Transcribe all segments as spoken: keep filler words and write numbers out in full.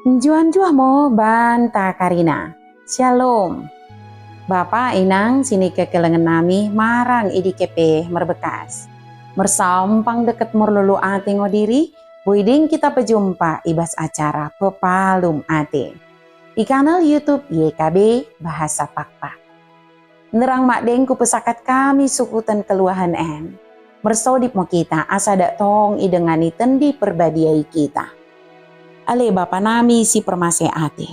Njuah-njuah mo banta karina. Syalom. Bapa, Inang, sinikekelengen nami marang i dike pe merbekkas. Mersampang dekket merlolo ate ngo diri, boi deng kita pejumpa i bas acara Pepalum Ate i kanal YouTube Y K B Bahasa Pakpak. Sinderrang madeng kupesakat kami sukuten kenggeluhen en, mersodip mo kita asa dak tong idengani Tendi Perbadia i kita. Ale Bapa nami si permaseh ate,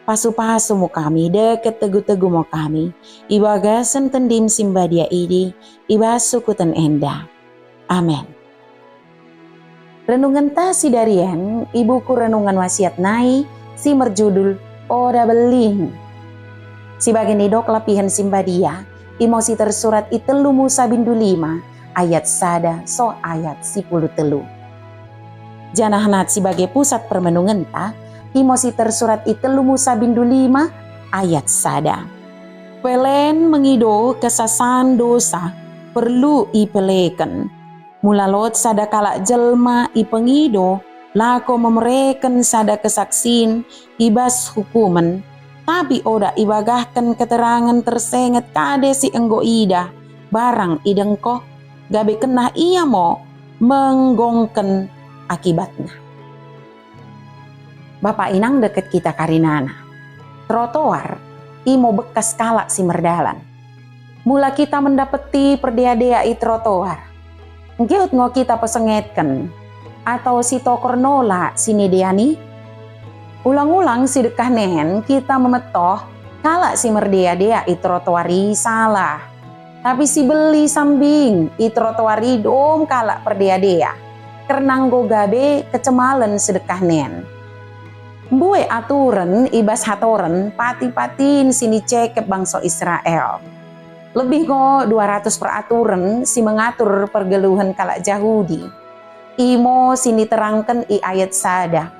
pasu-pasu mo kami, dekket tegu-tegu mo kami, i bagasen Tendim si mbadia idi, i bas sukuten enda. Amen. Renungenta sidarien i buku Renungan Wasiat nai si merjudul Oda Bellin. Si bage nidok lapihen si mbadia, imo si tersurat i tellu Musa bindu lima ayat sada soh ayat sipuluh tellu. Janah nat si bage pusat permenungenta, imo si tersurat i tellu Musa bindu lima ayat sada. Pelen mengido kesasan dosa perlu ipeleken. Mula lot sada kalak jelma ipengido lako memereken sada kesaksin i bas hukumen, tapi oda ibagahken keterangen tersenget kade si enggo idah barang idengkoh, gabe kennah ia mo menggongken akibatna. Bapa, Inang, dekket kita karinana. Trotoar, imo bekkas kalak si merdalan. Mula kita mendapeti perdea-dea i trotoar, nggeut ngo kita pesengetken atau sitokor nola sinidean i? Ulang-ulang sidekkah nen kita memettoh kalak si merdea-dea i trotoar i salah. Tapi si belli sambing i trotoar i dom kalak perdea-dea, kerna enggo gabe kecemalen sidekkah nen. Mbue aturen i bas hatoren pati-patin sinicekep bangso Israel. Lebih ngo dua ratus peraturen si mengatur pergeluhen kalak Jahudi. Imo siniterangken i ayat sada.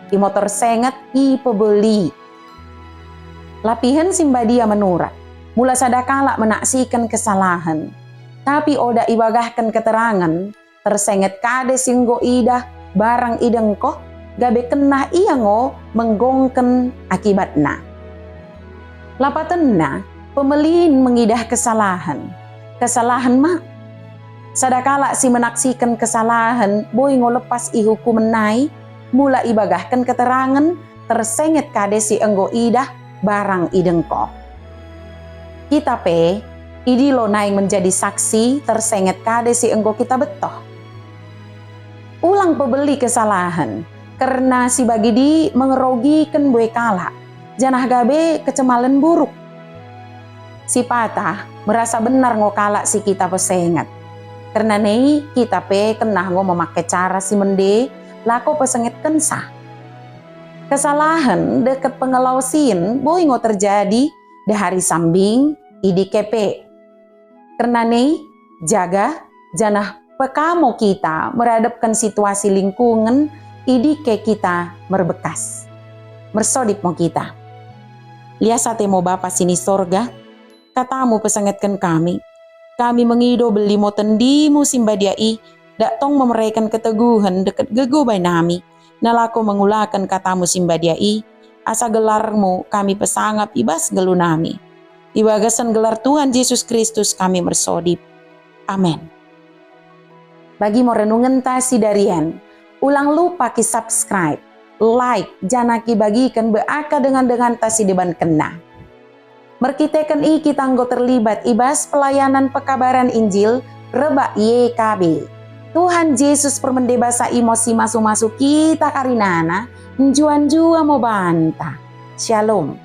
Imo tersenget ipebelli. Lapihen si mbadia menurat, mula sada kalak menaksiken kesalahen, tapi oda ibagahken keterangen tersenget kade si enggo idah barang idengkoh, gabe kennah ia ngo menggongken akibatna. Lapatenna, pemellin mengidah kesalahen. Kesalahen ma. Sada kalak si menaksiken kesalahen boi ngo lepas i hukumen nai, mula ibagahken keterangen tersenget kade si enggo idah barang idengkoh. Kita pe idilo naing menjadi saksi tersenget kade si enggo kita bettoh. Ulang pebelli kesalahen, kerna si bagidi mengerogiken mbue kalak, janah gabe kecemalen buruk. Sipata merasa bennar ngo kalak si kita pesenget. Kerna nai kita pe kennah ngo memake cara si mende lako pesengetkensa. Kesalahen dekket pengelaosin boi ngo terjadi dahari sambing i dike pe. Kerna nai, jaga janah peka mo kita meradepken situasi lingkungen i dike kita merbekkas. Mersodip mo kita. Lias ate mo Bapa sini Sorga, katamu pesengetken kami. Kami mengido belli mo Tendimu si mbadia i, dak tong memereken keteguhen dekket gegoh bai nami, nalako mengulaken katamu si mbadia i, asa gelarmu kami pesangap i bas nggeluh nami. I bagasen gelar Tuhan Jesus Kristus kami mersodip. Amen. Bagi mo renungenta sidarien, ulang lupa ki-subscribe, like, janah kibagiken bai akka dengan-denganta si debankenna. Merkiteken i kita enggo terlibat i bas pelayanan pekabaran Injil rebbak Y K B. Tuhan Jesus permende basa imo si masu-masu kita karinana, njuah-njuah mo banta. Syalom.